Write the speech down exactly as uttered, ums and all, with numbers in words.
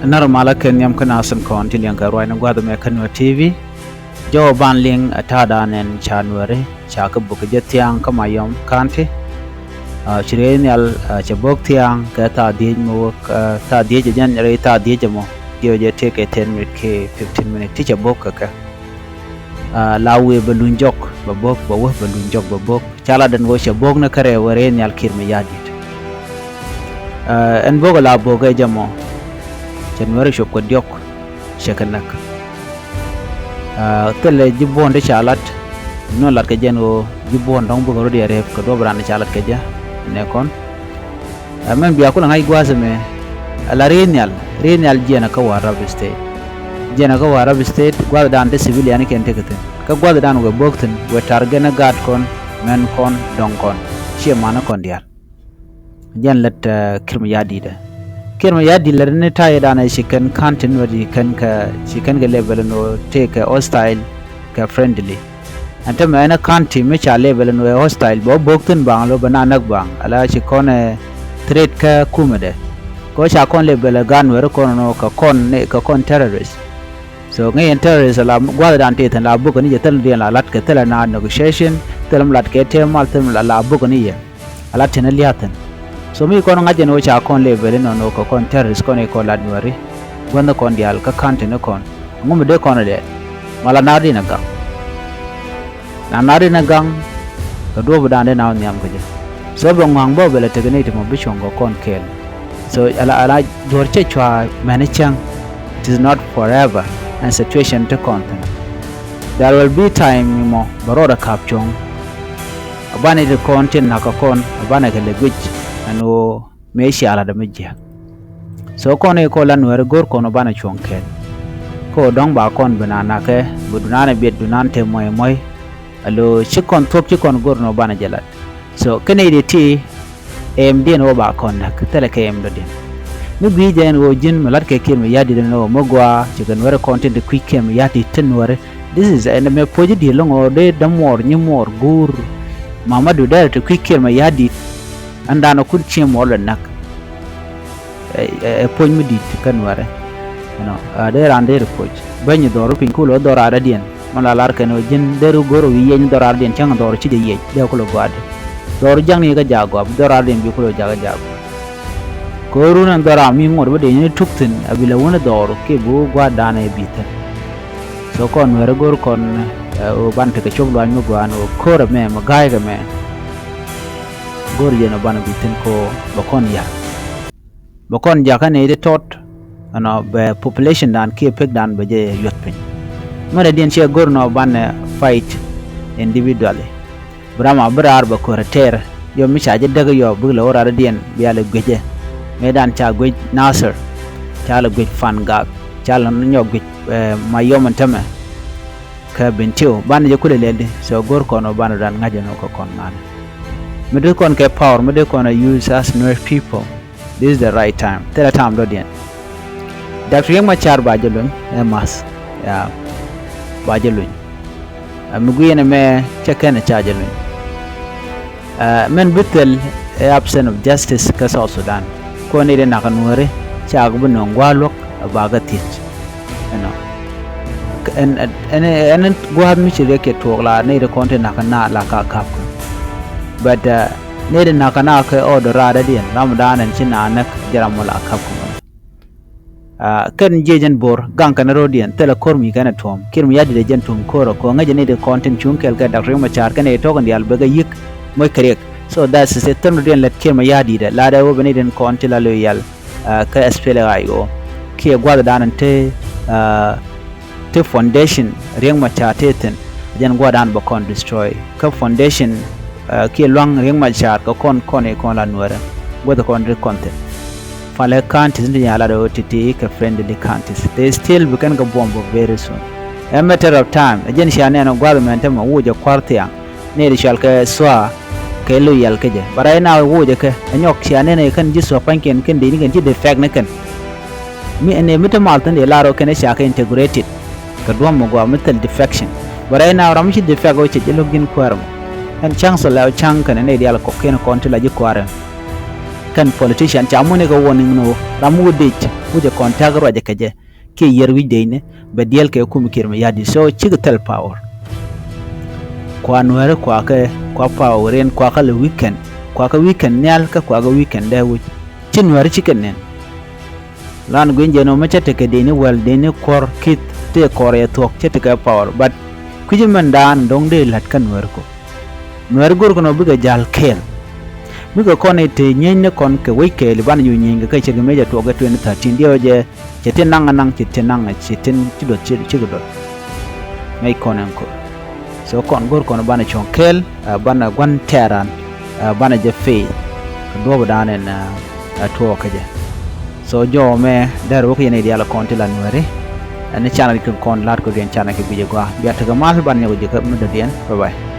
Närä malä kɛ nhiam kä nath tin kɔn ti liɛŋ kɛ ruacni gua̱th ɛmɛ kä Nuer T V. Jɔw ban liŋ ɛ ta̱a̱dan ɛn ca Nuääri ca kɛ bok kɛ jɛ thia̱a̱ŋ kä Mayom County. Ci rɛy nhial cɛ bok thia̱a̱ŋ kɛ thaa dhieec mɔ wä, thaa dhieec ɛ jɛn rɛy thaa dhieec ɛmɔ. Jiɔ jɛ tëëkɛ ten minute kiɛ fifteen minute ti cɛ bok kɛ kɛ. La wëë bɛ luny jɔk bɛ bok, bɛ wä bɛ luny jɔk bɛ bok. Ca lat ɛn ɣöö cɛ bok ni kärɛ wä rɛy nhial Kiir Mayardit. Ɛn bok la bok ɛ jɛ mɔ cɛ Nuääri cop kɛ diɔk cɛ kɛ näk. Thilɛ ji̱ buɔ̱n ti ca lat, nɔ lat kɛ jɛn ɣöö ji̱ buɔ̱n dɔ̱ŋ bikɛ rɔ diɛ rep kɛ duɔ̱p ran ti ca lat kɛ jɛ nɛ kɔn. Ɛ mɛn bia kulɛ ŋa̱c gua̱a̱th ɛmɛ. Ala ri̱i̱n nhial, ri̱i̱n nhial jiɛn ɛ kä Warrap State. Jiɛn ɛ kä Warrap State gua̱a̱thdan ti civilian kɛn tekɛ thi̱n. Kä gua̱a̱thdan wëë bok thi̱n wëë tar gɛn ɛ gaat kɔn, mɛn kɔn, dɔ̱ŋ kɔn, ciɛ man ɛ kɔn diaal. Jɛn lät Kiir Mayardit ɛ. Kiir Mayardit lät ni ta̱yɛ dan ɛ ci kɛn ka̱n tin wä di kɛn kɛ, ci kɛn kɛ level ni wä tëëkɛ hostile kɛ friendly. Ɛn tämɛ ɛn ɛ county mi ca level ni wä hostile bɛ wä bok thi̱n baŋ lo bɛ na näk baŋ ala ci kɔn ɛ threat kä kumɛdɛ. Kɛ wä ca kɔn level ɛ gan wɛri kɔn nɔ kɛ kɔn ni kɛ kɔn terrorist. So ŋäc ɛn terrorist la gua̱thdan tëë thi̱n la bok ni jɛ thil diɛn la lat kɛ thil ɛ na negotiation thil mi lat kɛ tëë mal thil mi la la bok ni yɛ. Ala tin a lia̱thin. So mi kɔn ŋa̱c ɛn ɣöö ca kɔn level inɔn ɣöö kɛ kɔn terrorist kɔn i̱ kɔn la Nuääri. Guänh kɔn diaal kä ka̱n tin kɔn. Ŋu mi dee kɔn a lɛɛl. Ma la nar din a gaŋ. Na nar din a gaŋ. Kɛ duɔ̱ɔ̱p dan dee na wä nhiam kä jɛ. So bɛ ŋɔ̱a̱ŋ bä bɛ lɛ tekɛ nɛy ti mɔ bi cuɔ̱ŋ kɛ kɔn kɛɛl. So ala ala duɔ̱ɔ̱r cɛ cua mɛn i̱ cäŋ. It is not forever. Ɛn situation ti kɔn thin. There will be time mi mɔ bɛ rɔɔdɛ ka̱p cuɔ̱ŋ. A banɛ ti kɔn tin nakä kɔn a banɛ kɛ lɛ guic ɛn ɣöö mëë cia latdɛ mi jiääk. So kɔn i̱ kɔn la Nuääri go̱r kɔn ɔ banɛ cuɔ̱ŋ kɛɛl. Kä ɔ dɔ̱ŋ ba kɔn bi na nakä bi dunan ɛ biɛt dunan te muɔ̱y muɔ̱y. A lo ci kɔn thuɔ̱k ci kɔn go̱r nɔ banɛ jɛ lat. So kä nɛy di ti ɛm diɛn ɣöö ba kɔn näk thilɛ kɛ ɛm dɔ̱diɛn. Mi gui̱i̱c jɛ ɛn ɣöö ji̱n mi la̱t kɛ Kiir Mayardit ɛn ɣöö mi gɔaa ci kɛ Nuääri kɔn tin ti kui̱c Kiir Mayardit ti Nuääri. This is ɛn mɛ puɔ̱c i̱ di̱i̱l lɔ̱ŋ ɣöö dee dämuɔɔr nyimuɔɔr guur. Mamadu dɛrɛ ti kui̱c Kiir Mayardit. Ɛn da̱a̱n ɛ kun cieŋ muɔɔr lɛ näk. Ɛ, ɛ, ɛ puɔ̱ny mi di̱i̱t kä Nuäärɛ. Ɛnɔ, ɛ, dee raan dee ri puɔ̱c. Bäny dhɔr piny kulɛ dhɔr raadädiɛn. Mɔ la lar kɛn ɣöö ji̱n dee ri go̱r ɣöö wi̱i̱ yiɛny dhɔr raadädiɛn cäŋ dhɔr ci jɛ yiɛc dee kulɛ gɔaatdi. Dhɔr ja̱ŋni kä jaak gɔaa bi dhɔr raadädiɛn bi kulɛ jakä jaak gɔaa. Kɛ ɣöö run ɛn dhɔr ram mi ŋuɔ̱t bä dee ni tuk thi̱n a bi lɛ wun dhɔr kiɛ bi wä gua̱a̱r da̱a̱n ɛ bi thi̱n. So kɔn Nuäärɛ go̱r kɔn, ɛ, ɣöö ban tekɛ cop luaany mi gɔaa ɛn ɣöö ko̱r ɛmɛ mi ga̱a̱ykɛ mɛ. Go̱r yɛn ɔ banɛ bi thi̱n kɛ ɣöö bɛ kɔn ya̱r. Bɛ kɔn jakä nɛy ti tɔt ɛnɔ bɛ population dan kiɛ pek dan bɛ jɛ yuɔth piny. Mɛnɛ diɛn ciɛ go̱r nɔ banɛ fight individually. Bi ram a bi raar bɛ ko̱rɛ tɛɛr yɔ mi ca jɛ däk yɔ bik lɛ wä raar diɛn bia lɛ guic jɛ. Mëë dan ca guic Nasir, ca lɛ guic Fangak, ca lɛ nyɔk guic, ɛ, Mayom ɛn tämɛ. Kä Bentiu banɛ jɛ kulɛ lɛl di so go̱r kɔn ɔ banɛ dan ŋa̱c ɛn ɔ kɛ kɔn ŋa̱n. Mi dee kɔn kɛ power mi dee kɔn a use as Nuer people. This is the right time. Thilɛ time dɔ̱diɛn. Doctor Riek Machar ba jɛ luny ɛ math. Ya. Ba jɛ luny. Ɛ mi guiɛn ɛmɛ cɛ kɛn ɛ ca jɛ luny. Ɛ mɛn bi thil ɛ absence of justice kä South Sudan. Kɔn ni dee nak ɛ Nuääri cak bi nöŋ gua̱a̱r luɔ̱k ɛ bakä thiec. Ɛnɔ. Ɛn, ɛn, ɛn, ɛn gua̱a̱th mi ci riɛk cɛ tuɔɔk la nɛy ti kɔn ti nakä na la ka ka̱p kä. But, uh, nɛy ti nakä na kɛ ɔɔdɔ raadädiɛn ram dan ɛn ci na näk jɛ ram mɔ la ka̱p kä mɔ. Uh, kɛn jiec ɛn bo̱r gaŋ kɛn ro̱diɛn thilɛ ko̱r mi kɛn ɛ tuɔ̱ɔ̱m kiɛ mi ya̱di̱t ɛ jɛn tuɔ̱ɔ̱m ko̱r ɛ ko̱ ŋäc ɛ nɛy ti kɔn tin cuŋ kɛɛl kɛ Doctor Riek Machar kɛn ɛ tɔk in diaal bekɛ yi̱k moc kɛ riɛk. So that's it. Thil ro̱diɛn lät kiɛ mi ya̱di̱t ɛ lat ɛ wä bɛ nɛy tin kɔn ti la loyal. Kä S P L A I O kiɛ gua̱thdan in te, te foundation Riek Machar te thi̱n. Jɛn gua̱thdan bɛ kɔn destroy kä foundation kiɛ lua̱ŋ Riek Machar kɛ kɔn kɔn i̱ kɔn la Nuäärɛ guäth kɔn ri kɔn thi̱n. Palɛ counties ni ti nya lat O T T kɛ friendly counties. They still bi kɛn kɛ buɔm bä very soon. A matter of time. Ɛ jɛn cia nɛn gua̱th mɛn te mɛ wuc ɛ kua̱r thiaŋ. Nɛy ti cual kɛ sua kɛ loyal kä jɛ. But right now wucɛ kɛ ɛ nyɔk cia nɛn ɛ kɛn ji̱ sua pa̱nykiɛn kɛn dee ni kɛn ji̱ defect ni kɛn. Mi ɛn ɛ mi te mal thin dee lar ɔ kɛn ɛ ca kɛ integrated. Kɛ duɔ̱m mi gɔaa mi thil defection. But right now ram mi ci defect ɔ cɛ ji̱ lo̱k ji̱n kuäär mɔ. Ɛn ca̱ŋ thil ɛ ca̱ŋ kɛn ɛ nɛy diaal kɔk kɛn kɔn ti la ji̱ kuäär ɛn. kɛn politician ca muɔ̱ni kɛ warning ni ɣöö ram wä dec wä jɛ kɔn ta̱k ruacɛ kɛ jɛ kiɛ yiër wi̱c decni bɛ diɛl kɛ kum Kiir Mayardit. So cikɛ thil power. Kua Nuääri kuakä kua power in kuakä lɛ weekend, kuakä weekend nhial kä kuakä weekend dee wi̱c. Ci Nuääri cikɛ nɛn. Lan gui̱n jɛ nɔ mi cä tekɛ deni wäl deni kuɔr ki̱th tëë kɔr yɛ thuɔ̱k cä tekɛ power, but kui̱ci mɛn daan do̱ŋ dee la̱t kä Nuääri kɔ. Nuääri go̱rkɛ nɔ bikɛ ja̱l kɛɛl. Bikɛ kɔn i̱ te nyieeny ni kɔn kɛ wec kɛɛl i̱ banɛ cu nyieeny kɛ kä ce̱tkɛ mëë cɛ tuɔɔk kɛ twenty thirteen diɛw jɛ cɛ tin naŋ anaŋ cɛ tin naŋ cɛ tin ci duɔth ci ci kɛ duɔth. Ŋäc kɔn ɛn kɔ. So kɔn go̱r kɔn banɛ cuɔ̱ŋ kɛɛl, ɛ, banɛ gua̱n tɛ̈ran, ɛ, banɛ jɛ faith kɛ duɔ̱ɔ̱p dan ɛn, ɛ, ɛ, tuɔɔk kä jɛ. So jɔw mɛ dɛr wä kä yɛn i̱ diaal kɔn ti la Nuääri. Ɛn ni canɛ kɛ kɔn la̱t kɔ gɛn canɛ kɛ guic ɛ gɔaa. Bia tekɛ mal banɛ nyɔk ji̱ kä mi dɔ̱diɛn. Bye bye.